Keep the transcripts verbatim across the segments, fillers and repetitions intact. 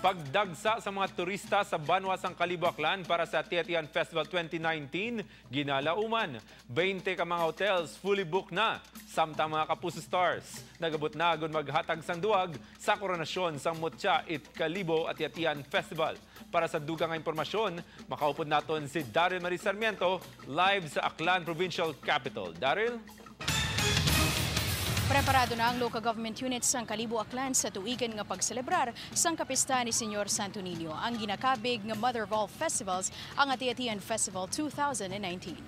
Pagdagsa sa mga turista sa banwa sang Kalibo, Aklan para sa Ati-Atihan Festival twenty nineteen, ginalauman. Twenty ka mga hotels fully booked na, samtang mga Kapuso Stars nagabot na agon maghatag sang duwag sa koronasyon sang Mutya it Kalibo Ati-Atihan Festival. Para sa dugang nga impormasyon, makaupod naton si Daryl Marie Sarmiento live sa Aklan Provincial Capitol. Daryl? Preparado na ang local government units sang Kalibo, Aklan sa tuigan nga pagselebrar sang kapista ni Señor Santo Niño, ang ginakabig nga Mother of All Festivals, ang Ati-Atihan Festival two thousand nineteen.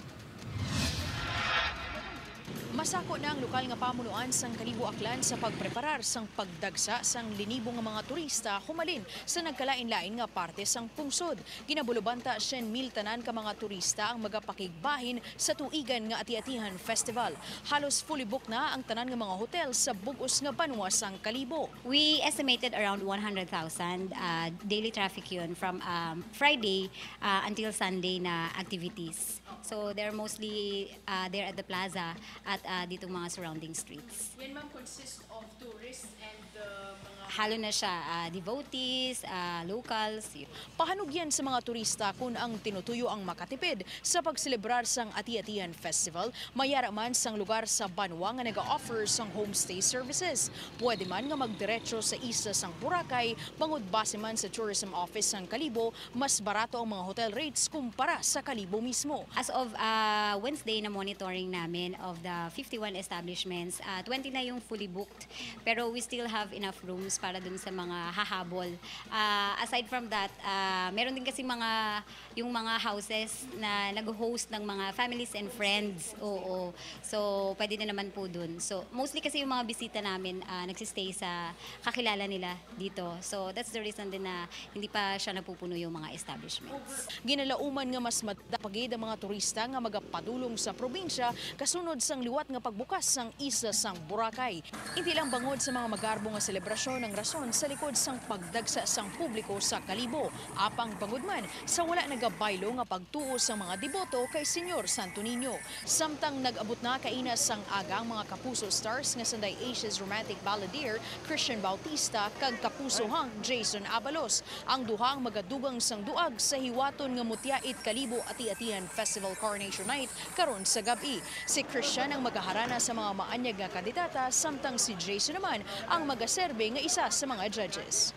Masako na ang lokal nga pamunuan sang Kalibo, Aklan sa pagpreparar sang pagdagsa sang linibo nga mga turista humalin sa nagkalain-lain nga parte sang pungsod. Ginabulobanta siyam mil tanan ka mga turista ang magapakigbahin sa tuigan nga Ati-Atihan Festival. Halos fully booked na ang tanan nga mga hotel sa bug-os nga banwa sang Kalibo. We estimated around one hundred thousand uh, daily traffic yun from um, Friday uh, until Sunday na activities. So they're mostly uh, there at the plaza at uh, ditong mga surrounding streets. Yan, ma'am, consist of tourists and uh, mga Halo na siya, uh, devotees, uh, locals. Pahanugyan sa mga turista kung ang tinutuyo ang makatipid sa pagselebrar sang Ati-Atihan Festival, may ara man sang lugar sa banwa nga naga-offer sang homestay services. Pwede man nga magdiretso sa isla sang Boracay, bangod base man sa Tourism Office sang Kalibo, mas barato ang mga hotel rates kumpara sa Kalibo mismo. As of uh, Wednesday na monitoring namin of the fifty-one establishments, uh, twenty na yung fully booked, pero we still have enough rooms para dun sa mga hahabol. Uh, aside from that, uh, meron din kasi mga yung mga houses na nag-host ng mga families and friends. Oo. So, pwede na naman po dun. So, mostly kasi yung mga bisita namin uh, nagsistay sa kakilala nila dito. So, that's the reason din na hindi pa siya napupuno yung mga establishments. Ginalauman nga mas madapagid ang mga turista nga magapadulong sa probinsya kasunod sang liwat nga pagbukas sang isla sang Boracay. Hindi lang bangod sa mga magarbo nga selebrasyon ang rason sa likod sang pagdagsa sang publiko sa Kalibo, apang bangod man sa wala nagabaylo nga pagtuo sang mga deboto kay Señor Santo Niño. Samtang nag-abot na kaina sang aga ang mga Kapuso Stars nga sanday Asia's romantic balladeer Christian Bautista kag Kapuso Hunk Jason Abalos, ang duha ang magadugang sang duag sa hiwaton nga Mutya it Kalibo Ati-Atihan Festival Coronation Night karon sa gab-i. Si Christian ang magaharana sa mga maanyag nga kandidata, samtang si Jason naman ang magaserbe nga isa sa mga judges.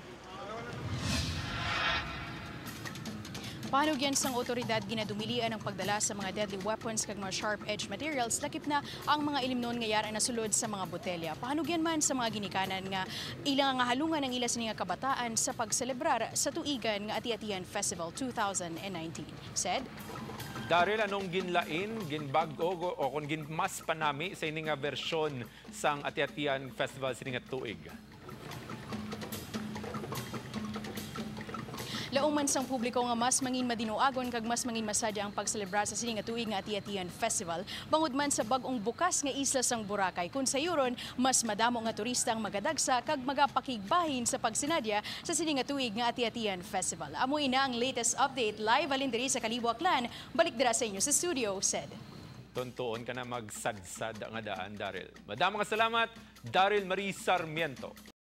Pahanugyan sang otoridad, ginadumilian ang pagdala sa mga deadly weapons kag mga sharp-edged materials, lakip na ang mga ilimnon nga yara nasulod sa mga botelya. Pahanugyan man sa mga ginikanan nga ila nga halungan ang ila sini nga kabataan sa pagselebrar sa tuigan nga Ati-Atihan Festival two thousand nineteen. Said, Daryl, anong ginlain, ginbag-o, o kon gin mas panami sa ini nga bersyon sang Ati-Atihan Festival sini nga tuig? Laungan sang publiko nga mas mangin madinuagon kag mas mangin masadya ang pagselebrar sa sini nga tuig nga Ati-Atihan Festival, bangod man sa bag-ong bukas nga isla sang Boracay, kun sayuron, mas madamo nga turista ang magadagsa kag magapakigbahin sa pagsinadya sa sini nga tuig nga Ati-Atihan Festival. Amo ina ang latest update live halin diri sa Kalibo, Aklan. Balik dira sa inyo sa studio, Sed. Tuntuon ka na magsadsad nga daan, Daryl. Madamo nga salamat, Daryl Marie Sarmiento.